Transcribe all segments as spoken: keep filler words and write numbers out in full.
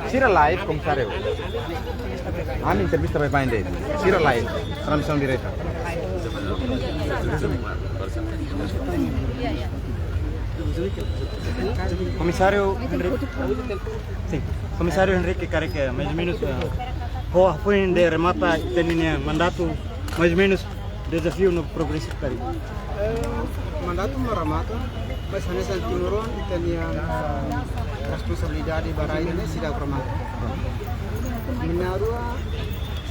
Sira live, komisáriu. Ami entrevista baibain de'it. Sira live, transmisaun direta. Komisáriu Henrique. Sin. Komisáriu Henrique karik, eh, mais ou menus, eh, ho, ho inde remata ita-nia mandatu, mais ou menus, dezafiu no progresu karik. Eh, mandatu mak remata, mas hanesan timoroan ita-nia, eh, responsabilidade ba rai ne'e seidauk remata. Ami na'in-rua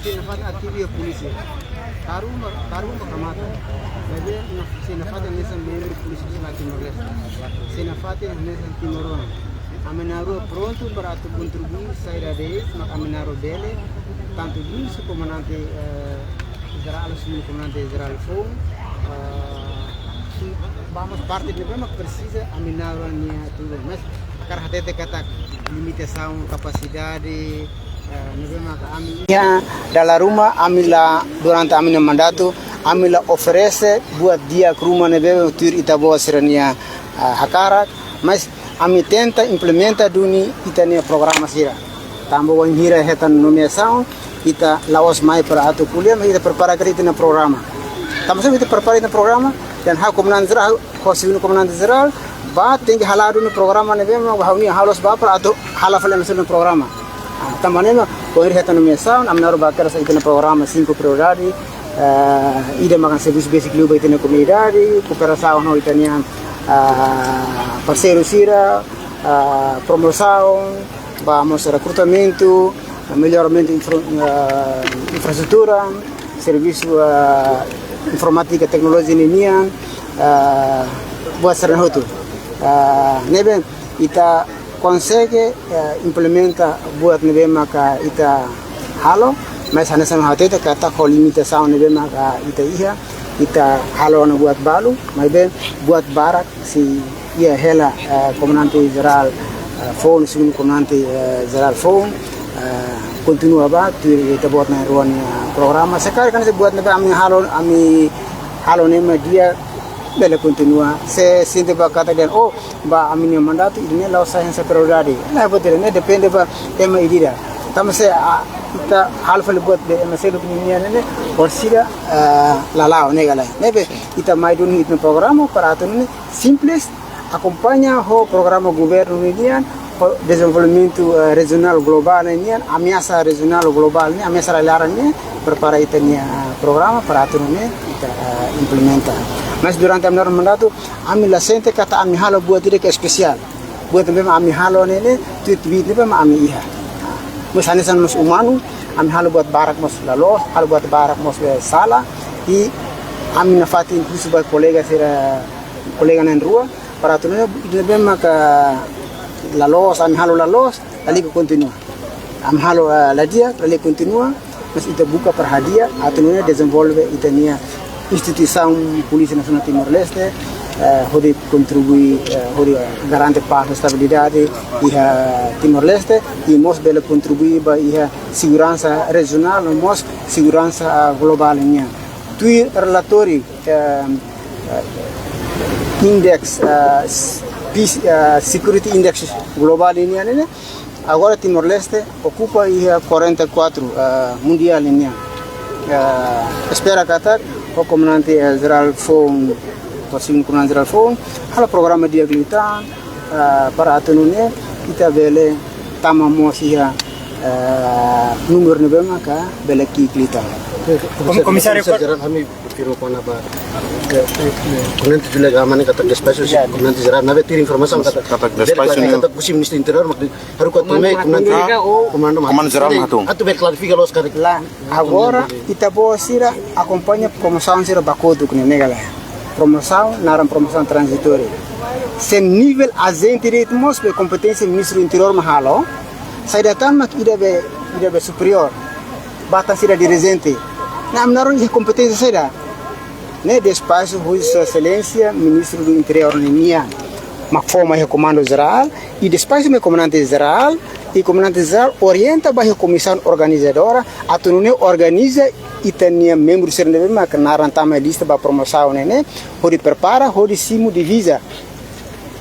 sei nafatin ativu iha polísia. Kargu mak, kargu mak remata. Maibé, na, sei nafatin hanesan membru Polísia Nasionál Timor-Leste. Sei nafatin hanesan timoroan. Ami na'in-rua prontu para atu kontribui saida de'it mak ami na'in-rua bele, tantu husi komandante, eh, jerál, husi komandante jerál foun, eh, husi ba mós parte ne'ebé mak presiza ami na'in-rua nia tulun. Mas hakarak hatete katak limitasaun kapasidade, eh, ne'ebé maka ami. Ya, dala ruma ami la, durante ami-nia mandatu, ami la oferese buat di'ak ruma ne'ebé tuir ita-boot sira-nia, eh, hakarak, mas ami tenta implementa duni ita-nia programa sira. Tanba wainhira hetan nomeasaun, ita la'ós mai para atu ko'alia, mas ita prepara katak ita-nia programa. Tanba saida ita prepara ita-nia programa, dehan ha'u komandante jerál, ha'u segundu komandante jerál, ba tenke hala'o duni programa ne'ebé mak ha'u-nia halo ba para atu hala'o fali ami-nia programa. Ah, tanba ne'e mak, wainhira hetan nomeasaun, ami na'in-rua bá kedas ita-nia programa cinco prioridade, eh, ida mak servisu basic liu ba ita-nia komunidade, kooperasaun ho ita-nia, ah, parseiru sira, ah, promosaun, ba mós rekrutamentu, melloramentu infra-, eh, infraestrutura, servisu, eh, informátika, teknolojia ninian, eh, buat sira-ne'e hotu. Eh, ne'ebé ita konsege, eh, implementa buat ne'ebé maka ita halo, mas hanesan ha'u hatete katak ho limitasaun ne'ebé maka ita iha, ita halo ona buat balu, maibé buat barak sei iha hela, eh, komandante jerál, eh, foun, segundu komandante, eh, jerál foun, eh, kontinua ba tuir ita-boot na'in-rua nia programa. Se karik hanesan buat ne'ebé ami halo, ami halo ne'e mak di'ak, bele kontinua. Se sente ba katak dehan, oh, ba ami-nia mandatu ida-ne'e la'ós sai hanesan prioridade. Lae, buat ida-ne'e depende ba ema ida-idak. Tanba se, ah, ita halo fali buat be ema seluk nian ne'e, orsida, eh, la la'o, ne'e ka lae. Ne'ebé ita mai duni ita-nia programa para atu nune'e simples, akompaña ho programa governu ninian, ho dezenvolvimentu, eh, rejionál globál ninian, ameasa rejionál globál ne'e, ameasa rai-laran ne'e, prepara ita-nia, eh, programa para atu nune'e ita, eh, implementa. Mas durante ami-nia mandatu, ami la sente katak ami halo buat ida ke espesiál. Buat ne'ebé mak ami halo ne'e, ne'e, tuir limite ne'ebé mak ami iha. Mas hanesan mós umanu, ami halo buat barak mós la loos, halo buat barak mós, eh, sala, i ami nafatin husu ba kolega sira, kolega na'in-rua, para atu nune'e, ida ne'ebé maka la loos, ami halo la loos, lalika kontinua. Ami halo, eh, la di'ak, lalika kontinua, mas ita buka para hadi'a, atu nune'e dezenvolve ita-nia instituisaun Polísia Nasionál Timor-Leste, eh, hodi kontribui, eh, hodi garante pás no estabilidade iha Timor-Leste, i mós bele kontribui ba iha seguransa rejionál, no mós seguransa, ah, globál nian. Tuir relatóriu, eh, eh, index, eh, s-, peace, eh, security index globál nian ne'e, agora Timor-Leste okupa iha quarenta e quatro, eh, mundiál nian. Eh, espera katak ho komandante, eh, jerál foun, ho segundu komandante jerál foun, halo programa di'ak liután, eh, para atu nune'e ita bele tama mós iha, eh, númeru ne'ebé maka bele ki'ik liután. Kom-, komisáriu, komisáriu jerál, ami firma kona-ba, eh, eh, komandante Julia Gama ne'e katak despaxu husi komandante jerál, ne'ebé tuir informasaun katak, katak despaxu ne'e, katak husi Ministru Interiór, mak haruka tun mai komandante, komandu, komandu jerál mak hatun. Atu bele klarifika loos karik. Lae, agora ita-boot sira akompaña promosaun sira ba kotuk ne'e, ne'e ka lae. Promosaun, naran promosaun tranzitória. Se nivel ajente de'it mós be kompeténsia Ministru Interiór mak halo, saida tan mak ida be, ida be superiór ba tan sira dirijente. Ne'e ami na'in-rua iha kompeténsia saida? Ne'e despaxu husi Sua Exelénsia Ministru do Interiór ninian mak fó mai iha komandu jerál, i despaxu mai komandante jerál, i komandante jerál orienta ba iha komisaun organizadora, atu nune'e organiza ita-nia membru sira ne'ebé mak naran tama iha lista ba promosaun ne'e, ne'e, hodi prepara, hodi simu diviza.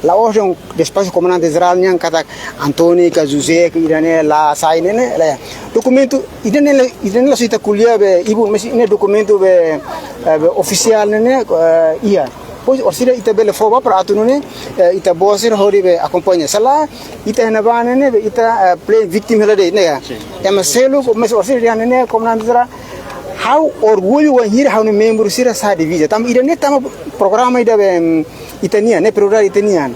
La'ós dehan despaxu komandante jerál nian katak António ka José ka ida-ne'e la sai ne'e ne'e, lae. Dokumentu ida-ne'e, ida-ne'e la sei ita ko'alia be ibun, mas ne'e dokumentu be, eh, be ofisiál ne'e ne'e, eh, iha. Depois orsida ita bele fó ba para atu nune'e, eh, ita-boot sira hodi be akompaña. Se lae, ita iha ne'ebá ne'e ne'e be ita, eh, play victim hela de'it, ne'e ka? Sin. Ema seluk, mas orsida dehan ne'e ne'e, komandante jerál, ha'u orgullu wainhira ha'u-nia membru sira sa'e diviza. Tanba ida-ne'e tama programa ida be, mm, ita-nian, ne'e prioridade ita-nian.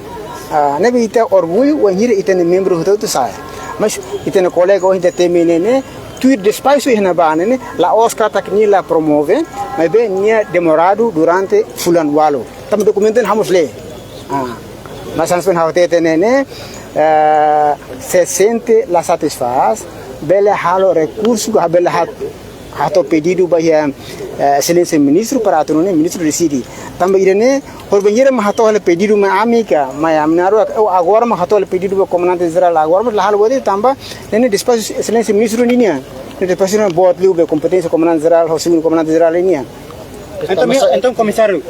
Ah, ne'ebé ita orgullu wainhira ita-nia membru hotu-hotu sa'e. Mas ita-nia kolega ohin ita temi ne'e ne'e, tuir despaxu iha ne'ebá ne'e ne'e, la'ós katak nia la promove, maibé nia demoradu durante fulan ualu. Tanba dokumentu ne'e ha'u mós lee. Ah, mas hanesan ha'u hatete ne'e ne'e, eh, se sente la satisfás, bele halo rekursu, ka bele hat-, hato'o pedidu ba iha, eh, Exelénsia Ministru para atu nune'e Ministru deside. Tanba ida-ne'e, hori bainhira mak hato'o hela pedidu mai ami ka, mai ami-nia rua, ou agora mak hato'o hela pedidu ba komandante jerál agora, mas la halo buat ida tanba ne'e ne'e despaxu Exelénsia Ministru ninian. Ne'e despaxu ne'e boot liu be kompeténsia komandante jerál, ho segundu komandante jerál ninian. Entaun, mi-, entaun, komisáriu,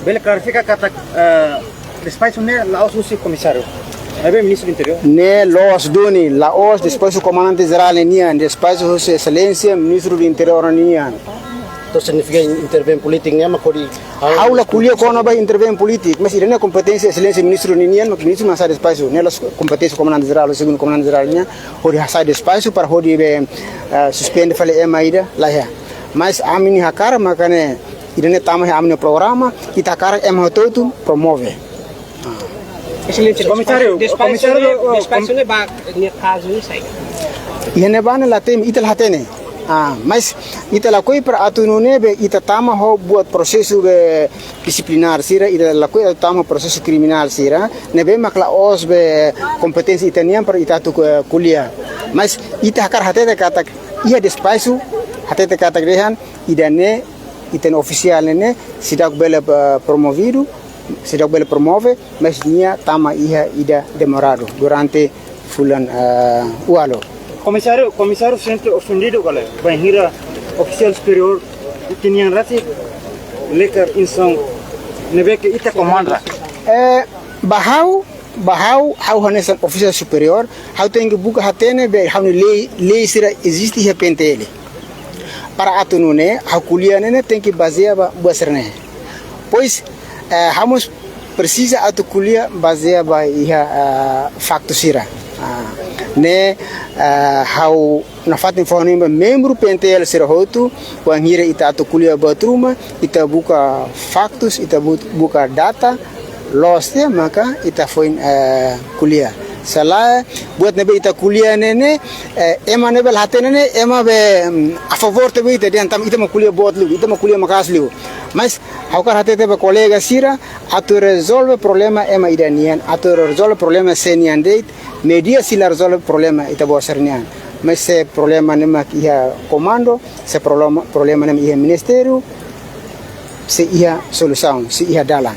bele klarifika katak, eh, despaxu ne'e la'ós husi komisáriu, maibé Ministru Interiór? Ne'e loos duni, la'ós despaxu komandante jerál nian, despaxu husi Exelénsia Ministru Interiór nian. Entaun signifika intervein polítiku nian mak hodi... Ha'u la ko'alia kona-ba intervein polítiku, mas ida-ne'e kompeténsia Exelénsia Ministru ninian, mak Ministru mak hasa'e despaxu, ne'e la'ós kompeténsia komandante jerál, segundu komandante jerál nian, hodi hasa'e despaxu para hodi be, eh, suspende fali ema ida, la iha. Mas ami-nia hakarak maka ne'e, ida-ne'e tama iha ami-nia programa, ita hakarak ema hotu-hotu promove. Exelénsia, komisáriu, despaxu, komisáriu, despaxu, oh, despaxu kom- ne'e ba, nia kazu ne'e sai. Iha ne'ebá ne'e la temi, ita la hatene. Ah, mas ita lakohi para atu nune'e be ita tama ho buat prosesu be disiplinár sira, ita lakohi atu tama prosesu kriminál sira, ne'ebé mak la'ós be kompeténsia ita-nian para ita atu ko-, ko'alia. Mas ita hakarak hatete katak iha despaxu, hatete katak dehan, ida-ne'e ita-nia ofisiál ne'e ne'e seidauk bele, eh, promovidu, seidauk bele promove, mas nia tama iha ida demoradu durante fulan, eh, ualu. Komisáriu, komisáriu sente ofendidu ka lae, bainhira ofisiál superiór ita-nian rasik lekar insan ne'ebé ke ita komanda? Eh, ba ha'u, ba ha'u, ha'u hanesan ofisiál superiór, ha'u tenke buka hatene be ha'u-nia lei, lei sira eziste iha P N T L. Para atu nune'e, ha'u ko'alia ne'e ne'e tenke bazeia ba buat sira-ne'e. Depois, eh, ha'u mós presiza atu ko'alia bazeia ba iha, eh, faktu sira. Ah, ne'e, eh, ha'u nafatin fó hanoin ba membru P N T L sira hotu, wainhira ita atu ko'alia buat ruma, ita buka faktus, ita bu-, buka data, loos tiha maka ita foin, eh, ko'alia. Se lae, buat ne'ebé ita ko'alia ne'e ne'e, eh, ema ne'ebé la hatene ne'e, ema be, mm, a favór tiha ba ita dehan tanba ita mak ko'alia boot liu, ita mak ko'alia maka'as liu. Mas ha'u hakarak hatete ba kolega sira, atu rezolve problema ema ida nian, atu rezolve problema sé nian de'it, média sei la rezolve problema ita-boot sira-nian. Mas se problema ne'e mak iha komandu, se problema, problema ne'e mak iha ministériu, sei iha solusaun, sei iha dalan.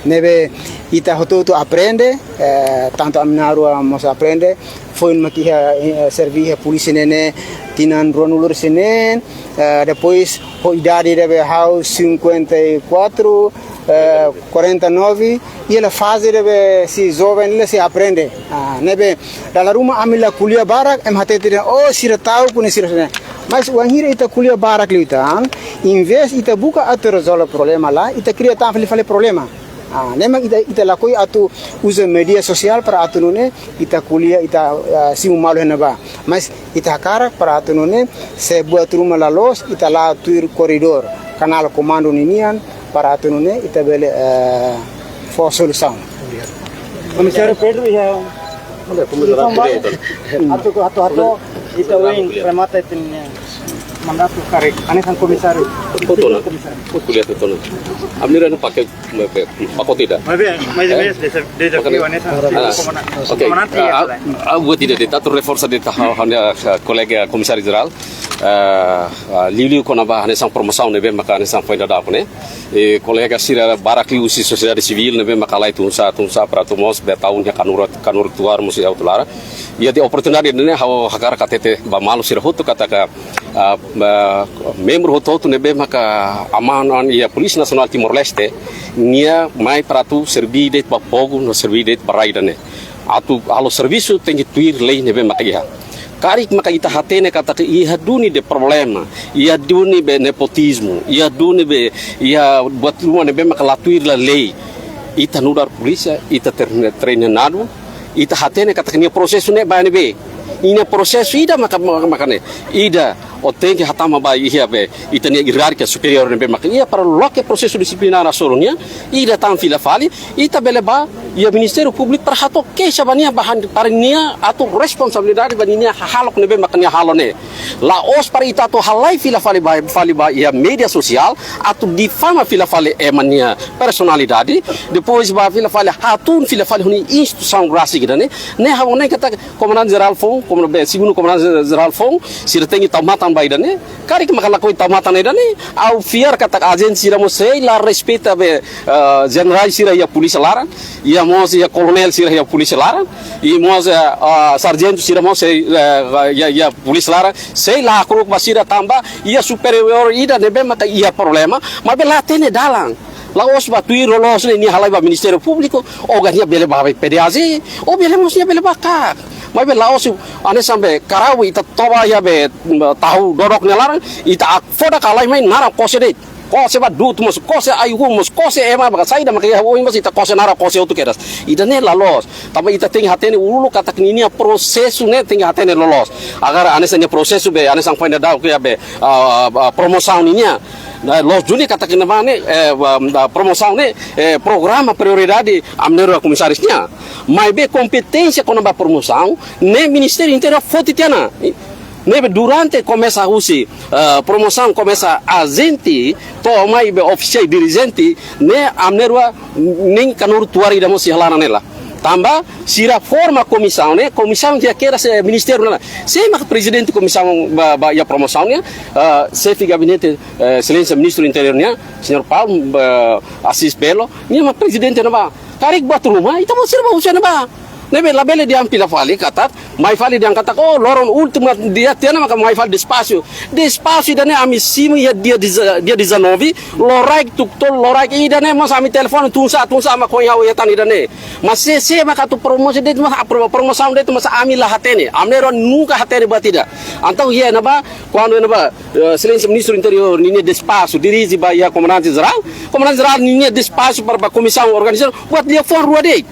Ne'ebé ita hotu-hotu aprende, eh, tantu ami na'in-rua mós aprende, foin mak iha, eh, serve iha polísia ne'e ne'e tinan ruanulu-resin-neen, eh, depois ho idade ne'ebé ha'u cinquenta e quatro, eh, quarenta e nove, iha faze ne'ebé sei joven, ne'e sei aprende. Ah, ne'ebé dala ruma ami la ko'alia barak, ema hatete dehan, oh, sira ta'uk ne'e sira ne'e. Mas wainhira ita ko'alia barak liután, envezde ita buka atu rezolve problema, lae ita kria tan fali, fali problema. Ah, ne'e mak ita, ita lakohi atu uza média sosiál para atu nune'e ita ko'alia, ita, ah, simu malu iha ne'ebá. Mas ita hakarak para atu nune'e, se buat ruma la loos, ita la'o tuir koridór, kanál komandu ninian, para atu nune'e ita bele, eh, fó solusaun. Komisáriu Pedro, iha... Atu, atu, atu, ita ohin remata ita-nia mandatu karik, hanesan komisáriu. Foto na. Komisáriu. Foto lihat foto na. Amira na pakai, pakai tidak? Mas bem, mas bem, dezafiu hanesan, ah, komandante, oke. Komandante, ah, ah, buat tidak, atu reforsa de'it, ah, ha'u-nia, ah, kolega komisáriu jerál. Ah, ah, liuliu kona-ba hanesan promosaun ne'ebé maka hanesan foin dadauk ne'e. E kolega sira barak liuhusi sosiedade sivíl ne'ebé maka halai tun-sa'e tun-sa'e para atu mós be tau nia kanuru, kanuru tuar mós iha hotu laran. Iha tiha oportunidade ne'e ha'u hakarak hatete ba maluk sira hotu katak, ah, ba membru hotu-hotu ne'ebé maka aman an iha Polísia Nasionál Timor-Leste, nia mai para atu serbí de'it ba povu no serbí de'it ba rai ida-ne'e. Atu halo servisu tenke tuir lei ne'ebé maka iha. Karik maka ita hatene katak iha duni de problema, iha duni be nepotizmu, iha duni be iha buat ruma ne'ebé maka la tuir la lei. Ita nu'udar polísia, ita ter-, treinadu, ita hatene katak nia prosesu ne'e ba ne'ebé. Nia prosesu ida maka, maka, maka ne'e. Ida, ó tenke hatama ba iha be ita-nia ierarkia superiór ne'ebé maka iha para loke prosesu disiplinár hasoru nia, ida tan fila fali, ita bele ba iha Ministériu Públiku para hato'o keixa ba nia ba han-, para nia atu responsabilidade ba ninia hahalok ne'ebé maka nia halo ne'e. La'ós para ita atu halai fila fali ba, fali ba iha média sosiál, atu difama fila fali ema nia personalidade, depois ba fila fali hatún fila fali hodi instituisaun rasik ida-ne'e, ne'e ha'u hanoin katak Komandante Jerál foun, komandante, segundu Komandante Jerál foun, sira tenke tau matan ba ida-ne'e. Karik maka lakohi tau matan ida-ne'e, ha'u fiar katak ajente sira mós sei la respeita be, eh, jenerál sira iha polísia laran, iha mós iha koronél sira iha polísia laran, i mós, eh, eh, sarjentu sira mós sei, eh, iha, iha polísia laran, sei la hakru'uk ba sira tanba iha superiór ida ne'ebé maka iha problema, maibé la hatene dalan. La'ós ba tuir loloos ne'e nia halai ba Ministériu Públiku, ou ka nia bele ba, ba P D A G, ou bele mós nia bele ba KAK. Maibé la'ós hanesan be karau ita toba iha be, mm, tahu dodok nia laran, ita hakfodak halai mai naran kose de'it. Kose ba dutu mós, kose ai-hun mós, kose ema ba saida maka iha oin mós ita kose naran kose hotu kedas. Ida-ne'e la loos. Tanba ita tenke hatene uluk katak ninia prosesu ne'e tenke hatene loloos. Agora hanesan nia prosesu be, hanesan foin dadauk iha be, ah, ah, promosaun ninia. Nah, loos duni katak ne'ebá ne'e, eh, ah, ah, promosaun ne'e, eh, programa prioridade ami-nia komisáriu nian. Maibé kompeténsia kona-ba promosaun ne'e Ministériu Interiór foti tiha ona. Ne'ebé durante komesa husi, eh, promosaun komesa ajente, to'o mai be ofisiál dirijente, ne'e ami-nia rua nein kanuru tuar ida mós iha laran ne'e lae. Tanba sira forma komisaun ne'e, komisaun iha kedas ministériu ne'e lae. Sé maka prezidente komisaun ba, ba iha promosaun ne'e, eh, xefe gabinete, eh, Exelénsia Ministru Interiór nian, señór Paulo, eh, Assis Belo, nia mak prezidente ne'ebá. Karik buat ruma, ita mós sira ba husu ne'ebá. Ne'ebé labele dehan fila fali katak, mai fali dehan katak, oh, loron últimu dia tiha ona maka mai fali despaxu. Despaxu ida-ne'e ami simu iha dia deza-, dia dezanove, loraik tuku tolu, loraik ida-ne'e mós ami telefone tun-sa'e, tun-sa'e mak koin ha'u iha tan ida-ne'e. Mas sé, sé maka atu promosi de'it mós, a pro-, promosaun de'it mós ami la hatene. Ami-nia rua nunka hatene buat ida. Entaun iha ne'ebá, kuandu ne'ebá, eh, Exelénsia Ministru Interiór ninia despaxu dirije ba iha Komandante Jerál, Komandante Jerál ninia despaxu para ba komisaun organizadora, buat liafuan rua de'it.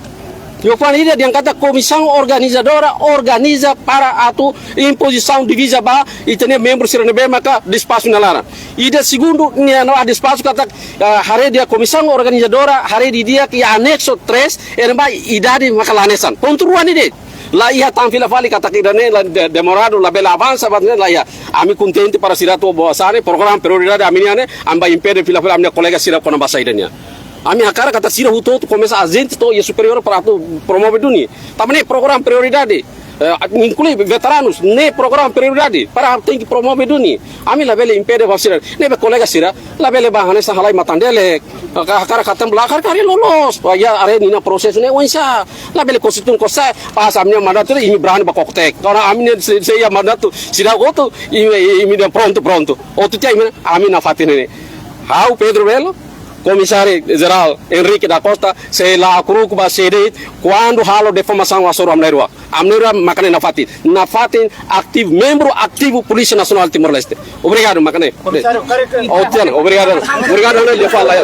Liafuan ida dehan katak komisaun organizadora organiza para atu impozisaun diviza ba ita-nia membru sira ne'ebé maka despaxu nia laran. Ida segundu nia no despaxu katak, eh, haree dehan komisaun organizadora haree didi'ak iha anexo três, iha ne'ebá idade maka la hanesan. Pontu rua ne'e de'it. La iha tan fila fali katak ida-ne'e la de-, demoradu, labele avansa, buat ne'e la iha. Ami kontente para sira atu boa sane, programa prioridade ami-nian ne'e, ami bá impede fila fali ami-nia kolega sira kona-ba saida nian. Ami hakarak katak sira hotu-hotu komesa ajente to'o iha superiór para atu promove duni. Tanba ne'e programa prioridade, eh, inklui veteranus, ne'e programa prioridade para tenke promove duni. Ami labele impede ba sira. Ne'ebé kolega sira labele ba hanesan halai matan-delek. Ka hakarak hatán ba la hakarak, haree loloos. Ba iha haree ninia prosesu ne'e oinsá. Labele konstitui kosa'e, pas ami-nia mandatu imi brani ba kokotek. Karena ami-nia se, se iha mandatu sira hotu, imi, imi dehan prontu, prontu. Hotu tiha imi, ami nafatin ne'e. Ha'u Pedro Belo, Komisáriu Jerál Henrique da Costa, sei la hakru'uk ba sé de'it, kuandu halo difamasaun hasoru ami na'in-rua. Ami na'in-rua mak ne'e nafatin. Nafatin ativu, membru ativu Polísia Nasionál Timor-Leste. Obrigadu, mak ne'e. Komisáriu, karik. Oh, tiha ona, obrigadu. Obrigadu, ne'e, dia fala.